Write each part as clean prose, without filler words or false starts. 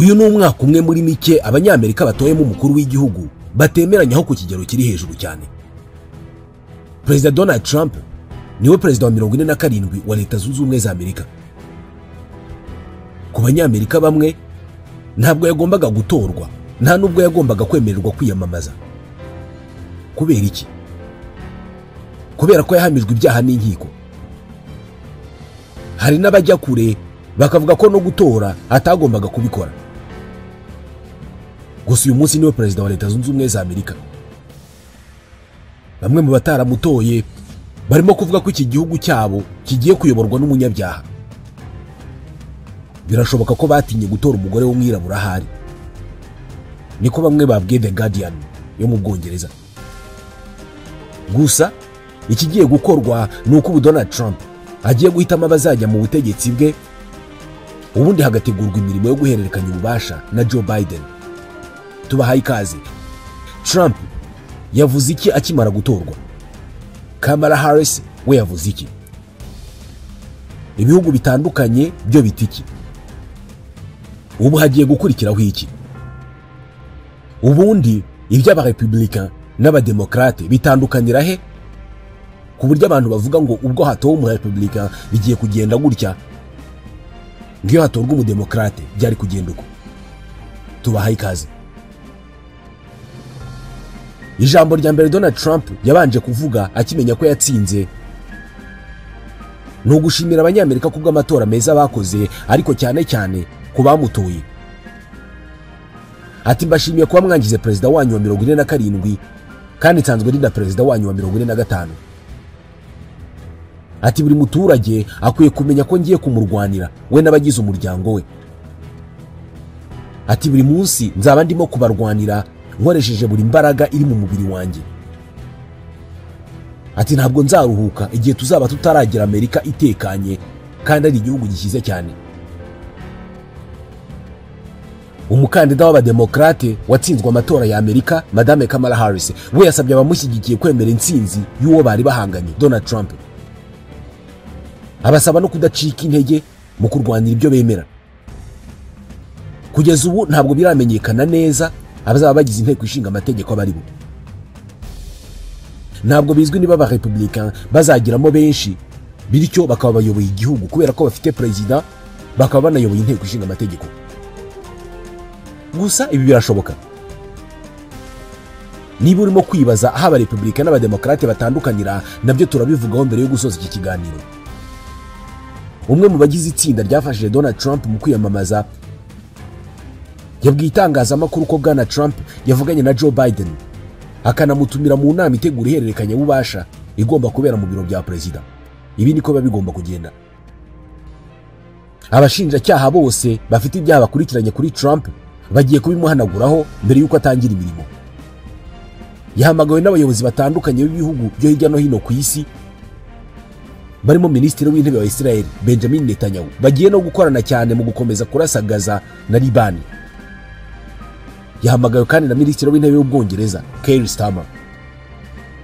Uyu ni umwaka umwe muri mike Abanyamerika batoyemo umukuru w'igihugu batemeranyaho ku kigero kiri hejuru cyane. Perezida Donald Trump niwe perezida wa 47 wa Leta Zunze Ubumwe za Amerika. Ku Banyamerika bamwe ntabwo yagombaga gutorwa, nta nubwo yagombaga kwemererwa kwiyamamaza. Kubera iki? Kubera ko yahamijwe ibyaha n'inkiko. Hari n'abajya kure bakavuga ko no gutora atagombaga kubikora. Gusa uyu munsi niwe perezida wa Leta Zunze Ubumwe za Amerika. Bamwe mu bataramutoye barimo kuvuga ko iki gihugu cyabo kigiye kuyoborwa n'umunyabyaha. Birashoboka ko batinye gutora umugore w'umwirabura ahari. Niko bamwe babwiye The Guardian yo mu Bwongereza. Gusa ikigiye gukorwa ni uko Donald Trump agiye guhitamo abazajya mu butegetsi bwe, ubundi hagategurwa imirimo yo guhererekanya ububasha na Joe Biden. Tubahaye ikaze. Trump yavuze iki akimara gutorwa? Kamala Harris we yavuze iki? Ibihugu bitandukanye byo bitiki. Ubu hagiye gukurikiraho iki? Ubundi iby'abarepublicain n'abademokrate bitandukanira he? Ku buryo abantu bavuga ngo ubwo hatowe umurepublicain bigiye kugenda gutya, ngiyo hatorwa umudemokrate byari kugenda uko. Tubahaye ikaze. Ijambo rya mbere Donald Trump yabanje kuvuga akimenya ko yatsinze ni ugushimira Abanyamerika kubw'amatora meza bakoze, ariko cyane cyane ku bamutoye. Ati mbashimiye kuba mwangize perezida wanyu wa 47 kandi nsanzwe ndi na perezida wanyu wa 45. Ati buri muturage akwiye kumenya ko ngiye kumurwanira we n'abagize umuryango we. Ati buri munsi nzaba ndimo kubarwanira nkoresheje buri mbaraga iri mu mubiri wanjye. Ati ntabwo nzaruhuka igihe tuzaba tutaragira Amerika itekanye kandi ari igihugu gishyize cyane. Umukandida w'abademokrate watsinzwe amatora ya Amerika, Madame Kamala Harris, we yasabye abamushyigikiye kwemera intsinzi y'uwo bari bahanganye, Donald Trump. Abasaba no kudacika intege mu kurwanira ibyo bemera. Kugeza ubu ntabwo biramenyekana neza abazaba bagize inteko ishinga amategeko abari bo. Ntabwo bizwi niba abarepublicain bazagiramo benshi, bityo bakaba bayoboye igihugu kubera ko bafite perezida, bakaba banayoboye inteko ishinga amategeko. Gusa ibi birashoboka. Niba urimo kwibaza aho abarepublicain n'abademokrate batandukanira, nabyo turabivugaho mbere yo gusoza iki kiganiro. Umwe mu bagize itsinda ryafashije Donald Trump mu kwiyamamaza yabwiye itangazamakuru ko Bwana Trump yavuganye na Joe Biden akanamutumira mu nama itegura ihererekanya bubasha igomba kubera mu biro bya perezida. Ibi niko biba bigomba kugenda. Abashinjacyaha bose bafite ibyaha bakurikiranye kuri Trump bagiye kubimuhanaguraho mbere yuko atangira imirimo. Yahamagawe n'abayobozi batandukanye b'ibihugu byo hirya no hino ku isi, barimo Minisitiri w'Intebe wa Israel Benjamin Netanyahu, bagiye no gukorana cyane mu gukomeza kurasagaza na Libani. Yahamagawe kandi na Minisitiri w'Intebe w'Ubwongereza Keir Starmer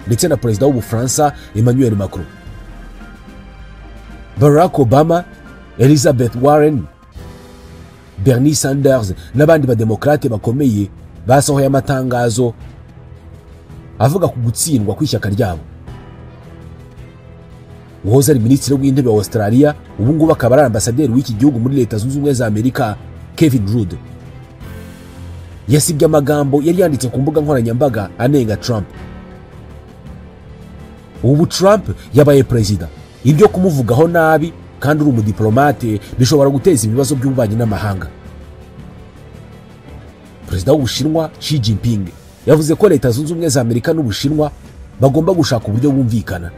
ndetse na Perezida w'Ubufaransa Emmanuel Macron. Barack Obama, Elizabeth Warren, Bernie Sanders n'abandi bademokrate bakomeye basohoye amatangazo avuga ku gutsindwa kw'ishyaka ryabo. Uwahoze ari Minisitiri w'Intebe wa Australia, ubu ngubu akaba ari ambasaderi w'iki gihugu muri Leta Zunze Ubumwe za Amerika, Kevin Rudd, yasibye amagambo yari yanditse ku mbuga nkoranyambaga anenga Trump. Ubu Trump yabaye perezida, ibyo kumuvugaho nabi kandi uri umudiplomate bishobora guteza ibibazo by'ububanyi n'amahanga. Perezida w'Ubushinwa Xi Jinping yavuze ko Leta Zunze Ubumwe za Amerika n'Ubushinwa bagomba gushaka uburyo bumvikana.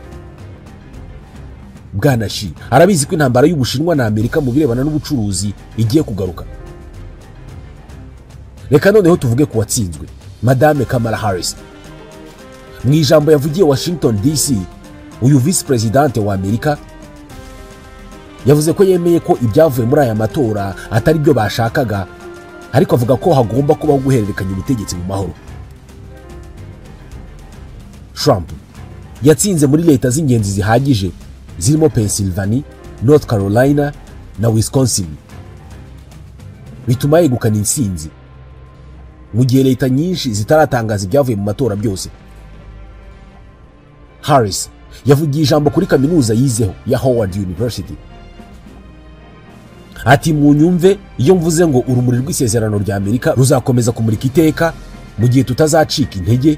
Bwana Xi arabizi ko intambara y'Ubushinwa na Amerika mu birebana n'ubucuruzi igiye kugaruka. Reka noneho tuvuge ku watsinzwe, Madame Kamala Harris. Mu ijambo yavugiye Washington DC, uyu vice presidente wa Amerika yavuze ko yemeye ko ibyavuye muri aya matora atari byo bashakaga, ariko avuga ko hagomba kubaho guhererekanya ubutegetsi mu mahoro. Trump yatsinze muri leta z'ingenzi zihagije zirimo Pennsylvania, North Carolina na Wisconsin. Bituma yegukana intsinzi mu gihe leta nyinshi zitaratangaza ibyavuye mu matora byose. Harris yavugiye ijambo kuri kaminuza yizeho ya Howard University. Ati munyumve iyo mvuze ngo urumuri rw'isezerano rya Amerika ruzakomeza kumurika iteka mu gihe tutazacika intege,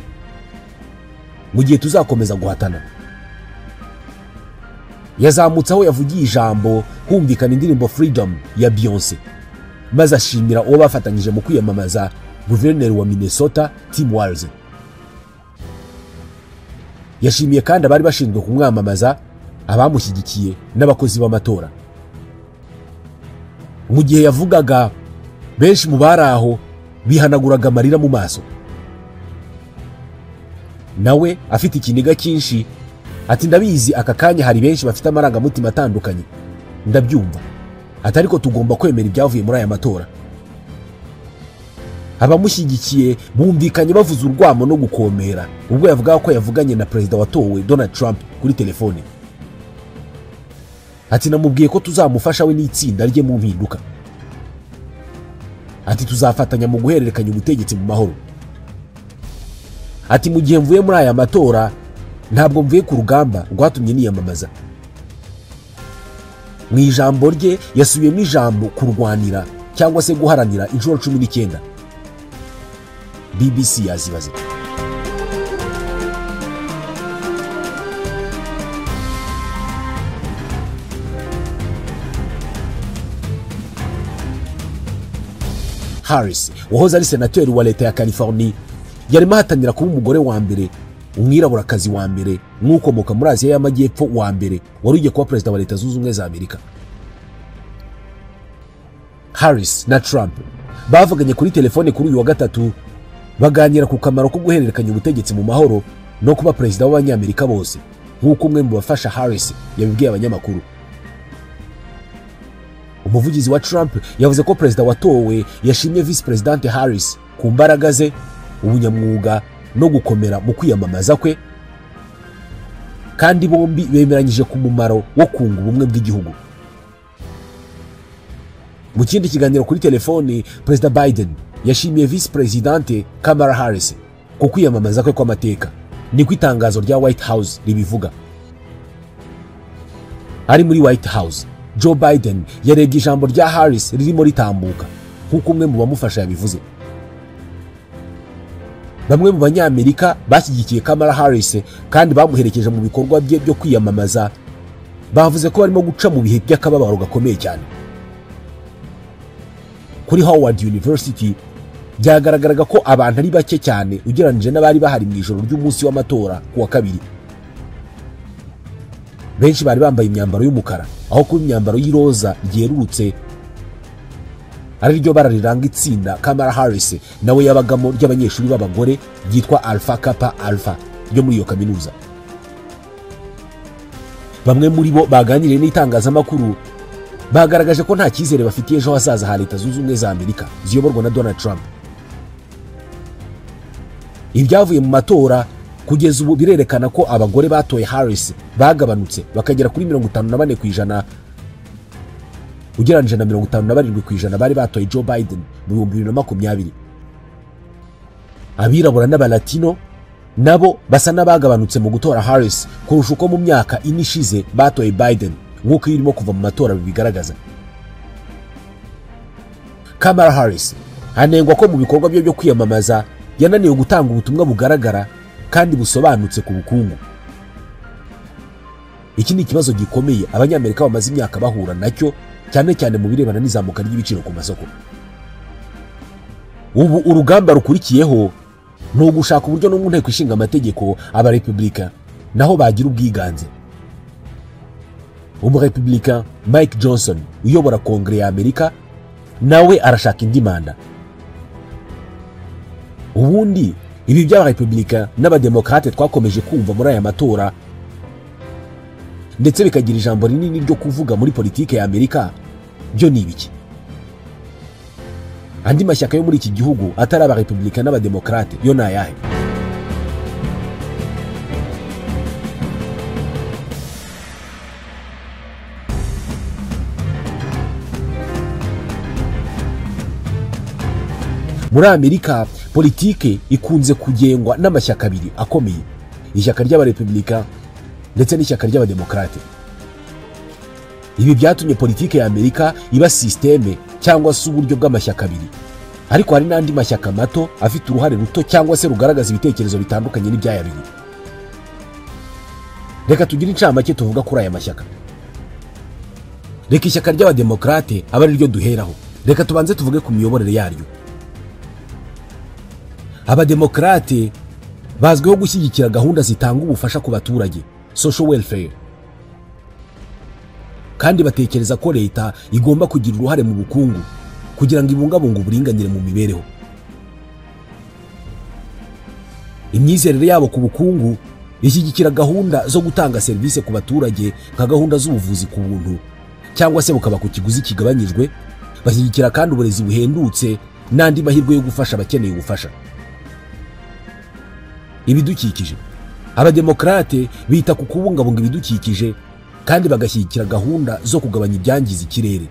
mu gihe tuzakomeza guhatana. Yazamutse aho yavugiye ijambo humvikana indirimbo Freedom ya Beyonce, maze ashimira uwo bafatanyije mu kwiyamamaza, guverineri wa Minnesota Tim Walz. Yashimiye kandi abari bashinzwe kumwamamaza, abamushyigikiye n'abakozi b'amatora. Mu gihe yavugaga, benshi mu bari aho bihanaguraga amarira mu maso. Nawe afite ikiniga cyinshi ati ndabizi aka kanya hari benshi bafite amarangamutima atandukanye, ndabyumva, ati ariko tugomba kwemera ibyavuye muri aya matora. Abamushyigikiye bumvikanye bavuze urwamo no gukomera ubwo yavugaga ko yavuganye na perezida watowe Donald Trump kuri telefone. Ati namubwiye ko tuzamufasha we n'itsinda rye mu mpinduka. Ati tuzafatanya mu guhererekanya ubutegetsi mu mahoro. Ati mu gihe mvuye muri aya matora ntabwo mvuye ku rugamba rwatumye niyamamaza. Mu ijambo rye yasubiyemo ijambo kurwanira cyangwa se guharanira inshuro 19. BBC yazibaze. Harris wahoze ari senateri wa leta ya California yarimo ahatanira kuba umugore wa mbere, umwiraburakazi wa mbere, n'ukomoka muri Aziya y'Amajyepfo wa mbere wari ugiye kuba perezida wa Leta Zunze Ubumwe za Amerika. Harris na Trump bavuganye kuri telefone kuri uyu wa gatatu, baganira ku kamaro ko guhererekanya ubutegetsi mu mahoro no kuba perezida w'Abanyamerika bose, nk'uko umwe mu bafasha Harris yabibwiye abanyamakuru. Umuvugizi wa Trump yavuze ko perezida watowe yashimye Vice President Harris ku mbaraga ze, ubunyamwuga no gukomera mu kwiyamamaza kwe, kandi bombi bemeranyije ku mumaro wo kunga ubumwe bw'igihugu. Mu kindi kiganiro kuri telefone, Perezida Biden yashimiye Vice President Kamala Harris ku kwiyamamaza kwe kw'amateka, niko itangazo rya White House ribivuga. Ari muri White House, Joe Biden yarebye ijambo rya Harris ririmo ritambuka, nk'uko umwe mu bamufasha yabivuze. Bamwe mu banyamerika bashyigikiye Kamala Harris kandi bamuherekeje mu bikorwa bye byo kwiyamamaza bavuze ko barimo guca mu bihe by'akababaro gakomeye cyane. Kuri Howard University byagaragaraga ko abantu ari bake cyane ugereranije n'abari bahari mu ijoro ry'umunsi w'amatora ku wa kabiri. Benshi bari bambaye imyambaro y'umukara aho kuba imyambaro y'iroza ryerurutse, ari ryo bara riranga itsinda Kamala Harris nawe yabagamo ry'abanyeshuri b'abagore ryitwa Alpha Kappa Alpha ryo muri iyo kaminuza. Bamwe muri bo baganiriye n'itangazamakuru bagaragaje ko nta cyizere bafitiye ejo hazaza ha Leta Zunze Ubumwe za Amerika ziyoborwa na Donald Trump. Ibyavuye mu matora kugeza ubu birerekana ko abagore batoye Harris bagabanutse bakagera kuri 54% ugereranije na 57% bari batoye Joe Biden mu 2020. Abirabura n'abalatino nabo basa n'abagabanutse mu gutora Harris kurusha uko mu myaka ine ishize batoye Biden, nk'uko irimo kuva mu matora bibigaragaza. Kamala Harris anengwa ko mu bikorwa bye byo kwiyamamaza yananiwe gutanga ubutumwa bugaragara kandi busobanutse ku bukungu. Iki ni ikibazo gikomeye Abanyamerika bamaze imyaka bahura nacyo, cyane cyane mu birebana n'izamuka ry'ibiciro ku masoko. Ubu urugamba rukurikiyeho ni ugushaka uburyo no mu nteko ishinga amategeko abarepublika naho bagira ubwiganze. Umurepublika Mike Johnson uyobora Kongere ya Amerika nawe arashaka indi manda. Ubundi ibi by'abarepublika n'abademokrate twakomeje kumva muri aya matora, ndetse bikagira ijambo rinini ryo kuvuga muri politike ya Amerika, byo ni ibiki? Andi mashyaka yo muri iki gihugu atari abarepublika n'abademokrate yo ni ayahe? Muri Amerika politike ikunze kugengwa n'amashyaka abiri akomeye, ishyaka ry'abarepublika ndetse n'ishyaka ry'abademokrate. Ibi byatumye politike ya Amerika iba systeme cyangwa se uburyo bw'amashyaka abiri, ariko hari n'andi mashyaka mato afite uruhare ruto cyangwa se rugaragaza ibitekerezo bitandukanye n'iby'ayabiri. Reka tugire incamake tuvuga kuri aya mashyaka. Reka ishyaka ry'abademokrate abe ari ryo duheraho. Reka tubanze tuvuge ku miyoborere yaryo. Abademokrate bazwiho gushyigikira gahunda zitanga ubufasha ku baturage, social welfare, kandi batekereza ko leta igomba kugira uruhare mu bukungu kugira ngo ibungabunge uburinganire mu mibereho. Imyizerere yabo ku bukungu ishyigikira gahunda zo gutanga serivisi ku baturage nka gahunda z'ubuvuzi ku buntu cyangwa se bukaba ku kiguzi kigabanyijwe. Bashyigikira kandi uburezi buhendutse n'andi mahirwe yo gufasha abakeneye ubufasha. Ibidukikije. Abademokrate bita ku kubungabunga ibidukikije kandi bagashyigikira gahunda zo kugabanya ibyangiza ikirere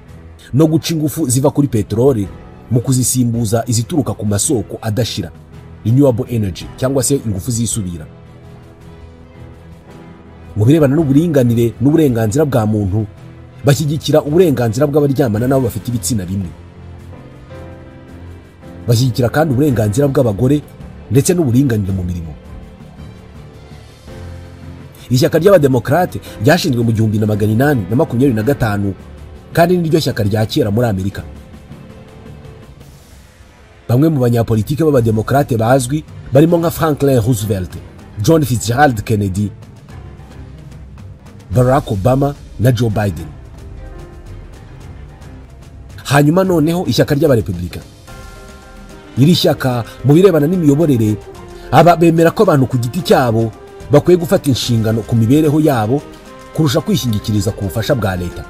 no guca ingufu ziva kuri peteroli mu kuzisimbuza izituruka ku masoko adashira, renewable energy cyangwa se ingufu zisubira. Mu birebana n'uburinganire n'uburenganzira bwa muntu, bashyigikira uburenganzira bw'abaryamana n'abo bafite ibitsina bimwe. Bashyigikira kandi uburenganzira bw'abagore ndetse n'uburinganire mu mirimo. Ishyaka ry'abademokrate ryashinzwe mu 1825 kandi niryo shyaka rya kera muri Amerika. Bamwe mu banyapolitike b'abademokrate bazwi barimo nka Franklin Roosevelt, John Fitzgerald Kennedy, Barack Obama na Joe Biden. Hanyuma noneho ishyaka ry'abarepublika. Iri shyaka mu birebana n'imiyoborere, aba bemera ko abantu ku giti cyabo bakwiye gufata inshingano ku mibereho yabo kurusha kwishingikiriza ku bufasha bwa leta.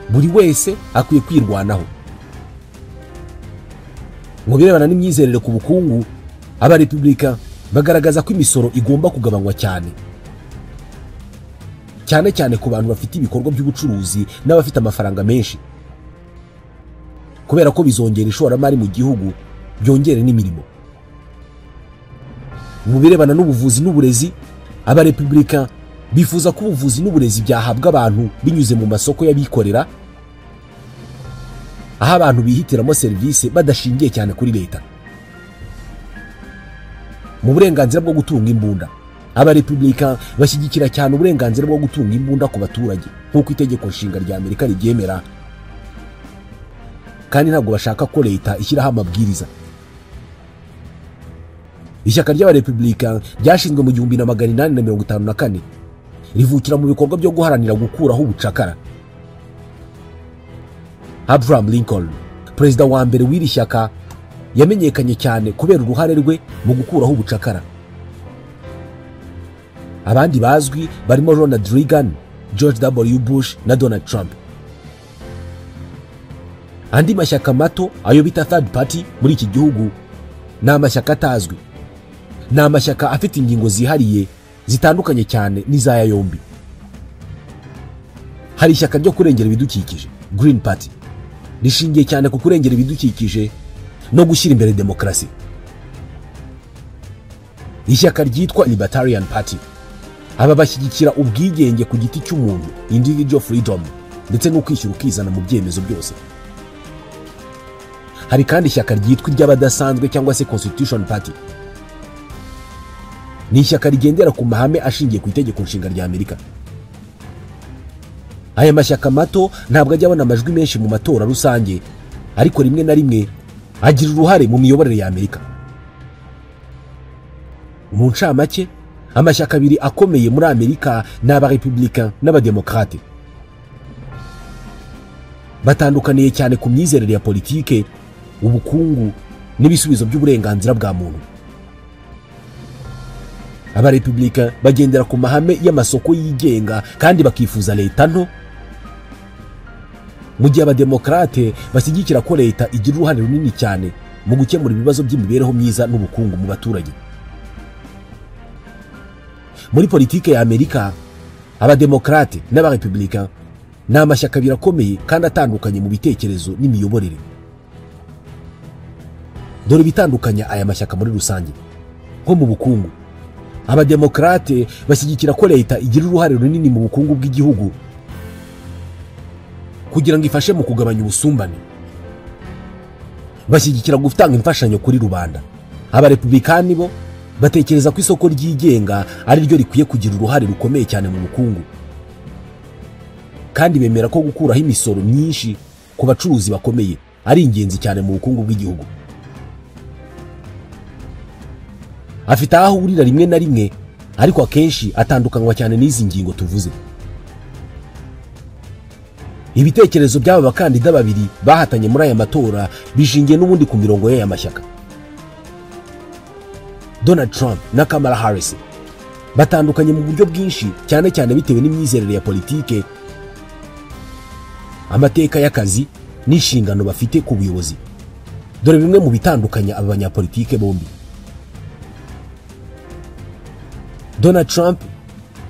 Buri wese akwiye kwirwanaho. Mu birebana n'imyizerere ku bukungu, abarepublika bagaragaza ko imisoro igomba kugabanywa cyane, cyane cyane ku bantu bafite ibikorwa by'ubucuruzi n'abafite amafaranga menshi, kubera ko bizongera ishoramari mu gihugu, byongere n'imirimo. Mu birebana n'ubuvuzi n'uburezi, abarepublika bifuza ko ubuvuzi n'uburezi byahabwa abantu binyuze mu masoko y'abikorera, aho abantu bihitiramo serivisi badashingiye cyane kuri leta. Mu burenganzira bwo gutunga imbunda, abarepublika bashyigikira cyane uburenganzira bwo gutunga imbunda ku baturage nk'uko itegeko nshinga rya Amerika ribyemera, kandi ntabwo bashaka ko leta ishyiraho amabwiriza. Ishyaka ry'abarepublika ryashinzwe mu 1854 rivukira mu bikorwa byo guharanira gukuraho ubucakara. Abraham Lincoln, perezida wa mbere w'iri shyaka, yamenyekanye cyane kubera uruhare rwe mu gukuraho ubucakara. Abandi bazwi barimo Ronald Reagan, George W. Bush na Donald Trump. Andi mashyaka mato ayo bita third party muri iki gihugu ni amashyaka atazwi. Ni amashyaka afite ingingo zihariye zitandukanye cyane n'izaya yombi. Hari ishyaka ryo kurengera ibidukikije, Green Party, rishingiye cyane ku kurengera ibidukikije no gushyira imbere demokarasi. Ishyaka ryitwa Libertarian Party, aba bashyigikira ubwigenge ku giti cy'umuntu, individual freedom, ndetse no kwishyura ukizana mu byemezo byose. Hari kandi ishyaka ryitwa iry'abadasanzwe cyangwa se Constitution Party. Ni ishyaka rigendera ku mahame ashingiye ku itegeko nshinga rya Amerika. Aya mashyaka mato ntabwo ajya abona amajwi menshi mu matora rusange, ariko rimwe na rimwe agira uruhare mu miyoborere ya Amerika. Mu ncamake, amashyaka abiri akomeye muri Amerika ni abarepublika n'abademokrate. Batandukaniye cyane ku myizerere ya politike, ubukungu n'ibisubizo by'uburenganzira bwa muntu. Abarepublika bagendera ku mahame y'amasoko yigenga kandi bakifuza leta nto, mu gihe abademokrate bashyigikira ko leta igira uruhare runini cyane mu gukemura ibibazo by'imibereho myiza n'ubukungu mu baturage. Muri politike ya Amerika, abademokrate n'abarepublika ni amashyaka abiri akomeye kandi atandukanye mu bitekerezo n'imiyoborere. Dore ibitandukanya aya mashyaka muri rusange. Nko mu bukungu, Abademokrate bashyigikira ko leta igira uruhare runini mu bukungu bw'igihugu kugira ngo ifashe mu kugabanya ubusumbane. Bashyigikira gutanga imfashanyo kuri rubanda. Abarepublikani bo batekereza ko isoko ryigenga ari ryo rikwiye kugira uruhare rukomeye cyane mu bukungu, kandi bemera ko gukuraho imisoro myinshi ku bacuruzi bakomeye ari ingenzi cyane mu bukungu bw'igihugu. Afite aho ahurira rimwe na rimwe, ariko akenshi atandukanywa cyane n'izi ngingo tuvuze. Ibitekerezo by'aba bakandida babiri bahatanye muri aya matora bishingiye n'ubundi ku mirongo y'aya mashyaka. Donald Trump na Kamala Harris batandukanye mu buryo bwinshi, cyane cyane bitewe n'imyizerere ya politike, amateka y'akazi n'inshingano bafite ku buyobozi. Dore bimwe mu bitandukanya aba banyapolitike bombi. Donald Trump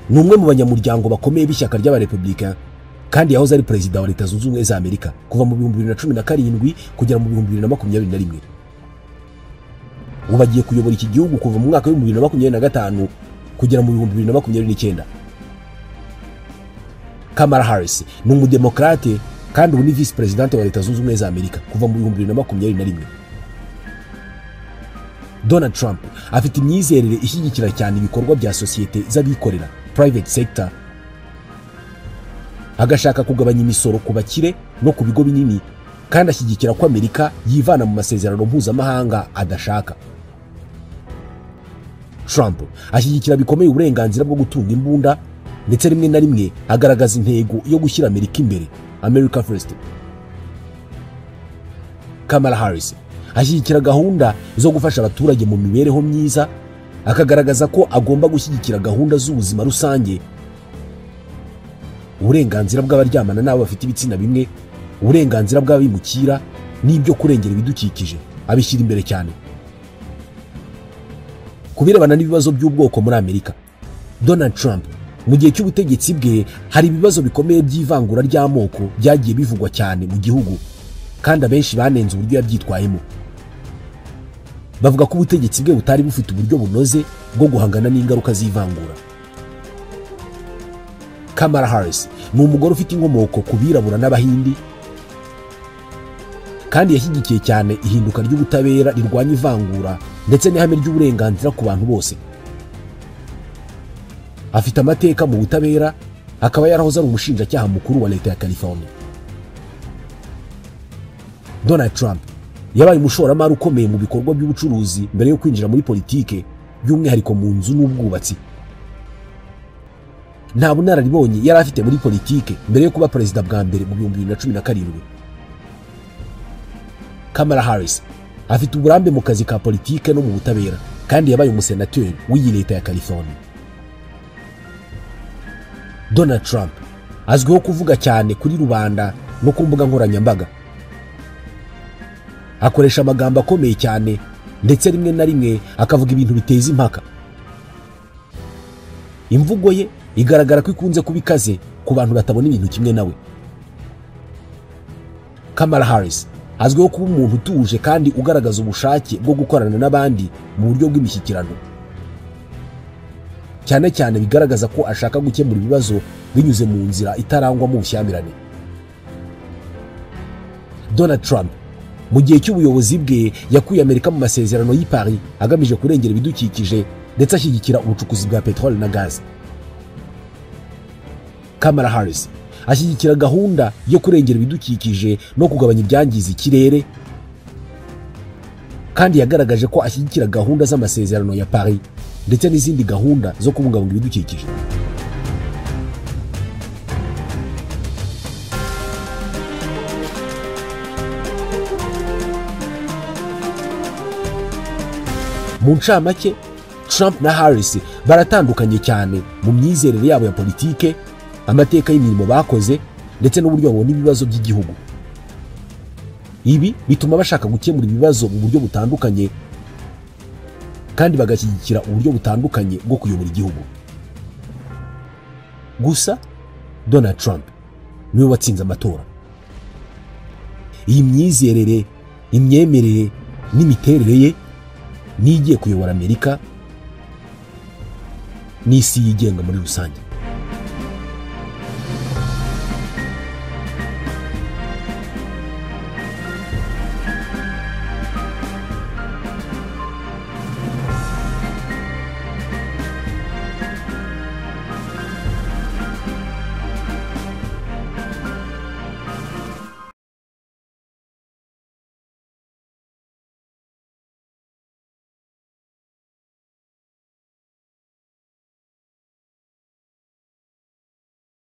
ni umwe mu banyamuryango bakomeye b'ishyaka ry'Abarepublika, kandi yahoze ari perezida wa Leta Zunze Ubumwe za Amerika kuva mu 2017 kugera mu 2021. Ubu agiye kuyobora iki gihugu kuva mu mwaka wa 2025 kugera mu 2029. Kamala Harris ni umudemokrate kandi ubu ni vice presidente wa Leta Zunze Ubumwe za Amerika kuva mu 2021. Donald Trump afite imyizerere ishyigikira cyane ibikorwa bya sosiyete z'abikorera, private sector, agashaka kugabanya imisoro ku bakire no ku bigo binini, kandi ashyigikira ko Amerika yivana mu masezerano mpuzamahanga adashaka. Trump ashyigikira bikomeye uburenganzira bwo gutunga imbunda, ndetse rimwe na rimwe agaragaza intego yo gushyira Amerika imbere, America First. Kamala Harris ashyigikira gahunda zo gufasha abaturage mu mibereho myiza, akagaragaza ko agomba gushyigikira gahunda z'ubuzima rusange, uburenganzira bw'abaryamana n'abo bafite ibitsina bimwe, uburenganzira bw'abimukira n'ibyo kurengera ibidukikije, abishyira imbere cyane. Ku birebana n'ibibazo by'ubwoko muri Amerika, Donald Trump mu gihe cy'ubutegetsi bwe hari ibibazo bikomeye by'ivangura ry'amoko byagiye bivugwa cyane mu gihugu, kandi abenshi banenze uburyo yabyitwayemo. Bavuga ko ubutegetsi bwe butari bufite uburyo bunoze bwo guhangana n'ingaruka z'ivangura. Kamala Harris ni umugore ufite inkomoko ku birabura n'Abahindi, kandi yashyigikiye cyane ihinduka ry'ubutabera rirwanya ivangura ndetse n'ihame ry'uburenganzira ku bantu bose. Afite amateka mu butabera, akaba yarahoze ari umushinjacyaha mukuru wa leta ya California. Donald Trump yabaye umushoramari ukomeye mu bikorwa by'ubucuruzi mbere yo kwinjira muri politike, by'umwihariko mu nzu n'ubwubatsi. Nta bunararibonye yari afite muri politike mbere yo kuba perezida bwa mbere mu 2017. Kamala Harris afite uburambe mu kazi ka politike no mu butabera, kandi yabaye umusenateri w'iyi leta ya California. Donald Trump azwiho kuvuga cyane kuri rubanda no ku mbuga nkoranyambaga. Akoresha amagambo akomeye cyane, ndetse rimwe na rimwe akavuga ibintu biteza impaka. Imvugo ye igaragara ko ikunze kuba ikaze ku bantu batabona ibintu kimwe nawe. Kamala Harris azwiho kuba umuntu utuje kandi ugaragaza ubushake bwo gukorana n'abandi mu buryo bw'imishyikirano, cyane cyane bigaragaza ko ashaka gukemura ibibazo binyuze mu nzira itarangwamo ubushyamirane. Donald Trump mu gihe cy'ubuyobozi bwe yakuye Amerika mu masezerano y'i Paris agamije kurengera ibidukikije, ndetse ashyigikira ubucukuzi bwa peteroli na gaze. Kamala Harris ashyigikira gahunda yo kurengera ibidukikije no kugabanya ibyangiza ikirere, kandi yagaragaje ko ashyigikira gahunda z'amasezerano ya Paris ndetse n'izindi gahunda zo kubungabunga ibidukikije. Mu ncamake, Trump na Harris baratandukanye cyane mu myizerere yabo ya politike, amateka y'imirimo bakoze, ndetse n'uburyo babona ibibazo by'igihugu. Ibi bituma bashaka gukemura ibibazo mu buryo butandukanye, kandi bagashyigikira uburyo butandukanye bwo kuyobora igihugu. Gusa Donald Trump niwe watsinze amatora. Iyi myizerere, imyemerere N'imiterere ye niyo igiye kuyobora Amerika n'isi yigenga muri rusange.